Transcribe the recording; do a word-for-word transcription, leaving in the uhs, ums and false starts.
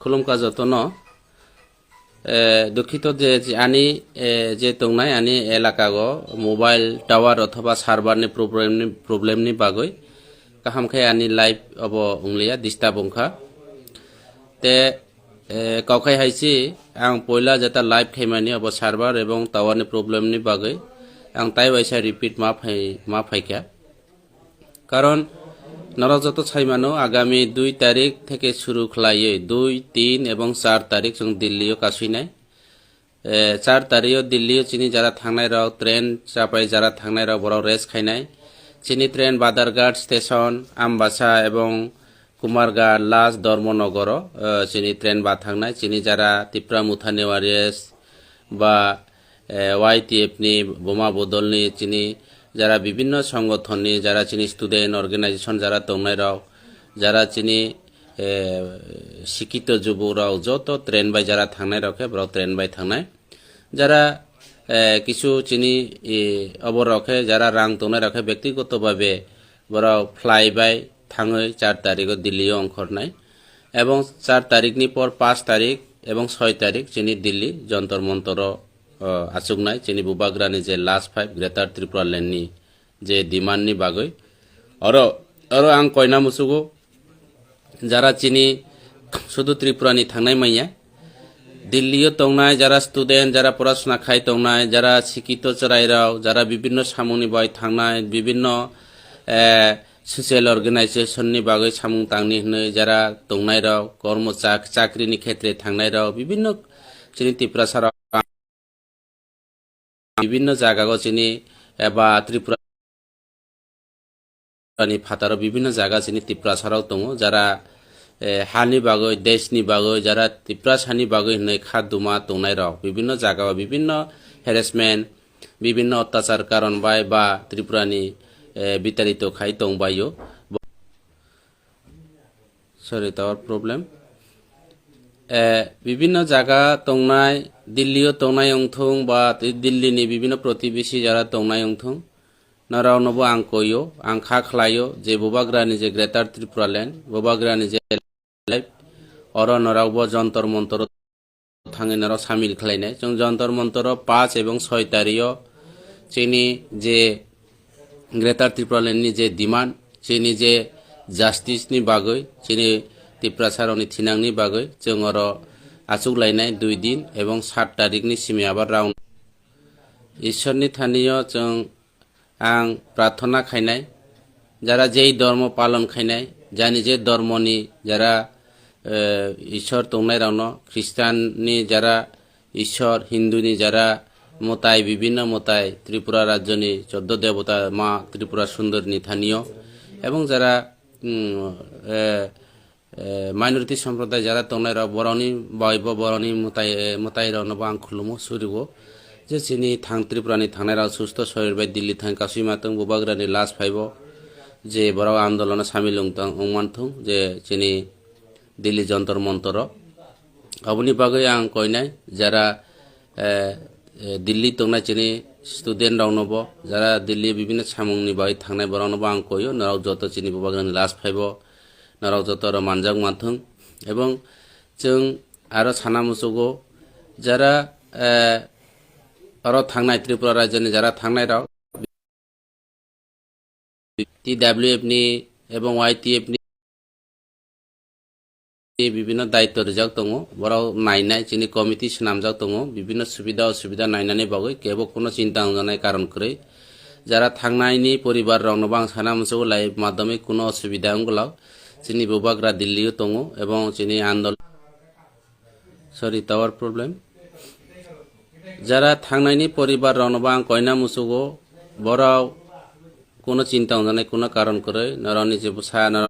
Khulumkha jotono. Eh, dukhito je, je ani, eh, je tongnai ani elaka go mobile tower othoba server ni problem ni, problem ni bagwi kaham khe ani live obo wnglia, disturb wngkha. Te, eh, kaukhai hai si ang poila jeta live khaimani obo server ebong tower ni problem ni bagwi ang tai waisa repeat ma phai, ma phaikha. Karon norok joto saimano, agami dui tarik theke suru khlaiwi dui, tin ebong char tarik chwng Delhi o kasui nai. Eh, char tarik o Delhi o chini jara thangnai rok, train chapai jara thangnai rok, borok rest khainai. Chini train Badharghat station, Ambasa ebong Kumarghat, last Dharmanagar o, eh, chini train ba thangnai. Chini jara Tipra Motha ni warriors ba, eh, Y T F ni, Buma Bodol ni, chini jara bibinno songothon ni, jara chini student organization jara tongnai rok, jara chini, eh, sikito jubuk rok, joto train bai jara thangnai rok khe borok train bai thangnai. Jara, eh, kisu chini, eh, obo rok khe jara rang tongnai rok khe bektigoto babe borok fly bai thangwi char tarik o Delhi o ongkhornai. Ebong char tarik ni por panch tarik ebong soi tarik chini Delhi Jantar Mantar o, o, achuknai chini Bubagrani je last five Greater Tripura Land ni je demand ni bagwi. Oro, oro ang koina musugo, jara chini sudu Tripura ni thangnai manya, Delhi o tongnai jara student, jara porasona khai tongnai, jara sikito chwrai rok, jara bibinno samung ni bai thangnai, bibinno, eh, social organization ni bagwi samung tangni hwnwi jara tongnai rok, kormo chak-, chakri ni khetre thangnai rok, bibinno chini Tiprasa rok bibinno jaga o chini eba Tripura ni phataro bibinno jaga chini Tiprasa rok tongo, jara, eh, hani bagwi, desh ni bagwi, jara Tiprasa ni bagwi hwnwi kha duma tongnai rok, bibinno jaga o bibinno harassment, bibinno ottachar karon bai ba Tripura ni, eh, bitarito khai tong bai o. Sorry, tower problem. Eh, bibinno jaga tongnai, Delhi o tongnai wngthung ba Delhi ni bibinno protibesi jara tongnai wngthung, norok no bo ang koio, ang kha khlaio je Bubagrani je Greater Tripura Land, Bubagrani je life, oro norok bo Jantar Mantar o thangwi norok samil khlainai. Chwng Jantar Mantar o panch ebong soi tarik o chini je Greater Tripura Land ni je demand, chini je justice ni bagwi, chini Tiprasa rokni thinang ni bagwi chwng oro achuk lainai dui din ebong sat tarik ni simi abar round. Ishwar ni thani o chwng ang prarthana khainai, jara jei dhormo palon khainai, jani je dhormo ni jara, eh, Ishwar tongnai rokno, Christian ni jara Ishwar, Hindu ni jara mwtai, bibinno mwtai, Tripura rajyo ni choddo debota ma Tripura Sundor ni thani o, ebong jara, mm, eh, eh, minority sampradaya jara tongnai rok, borokni bai bo borokni mwtai, eh, mwtai rokno bo ang khulumo, surigo. Je chini thang Tripura ni thangnai rok susto sorir bai Delhi thang kasui ma tong, Bubagrani last phaibo je borok andolono samil wng tong, wng man thung, je chini Delhi Jantar Mantar o. Aboni bagwi ang koinai jara, eh, eh, Delhi tongnai chini student rokno bo, jara Delhi bibinno samung ni bagwi thangnai borokno bo ang koio, norok joto chini Bubagrani last phaibo norok joto oro manjak manthung. Ebong chwng aro sana muchugo, jara, eh, oro thangnai Tripura rajyoni jara thangnai rok T W F ni ebong Y T F ni bibinno daityo rijak tongo, borok nainai chini committee swnamjak tongo, bibinno subida osubida nainani bagwi kebo kuno chinta wngjaknai karon kwrwi. Jara thangnaini poribar rokno bo ang sana muchugo live madhyamik kuno osubida wngwlak. Chini bubagra Delhi o tongo ebong chini andolon, sorry, tower problem. Jara thangnaini poribar rokno bo ang koina muchugo, borok kuno chinta wngjaknai kuno karon kwrwi, norokni je bwsa, norok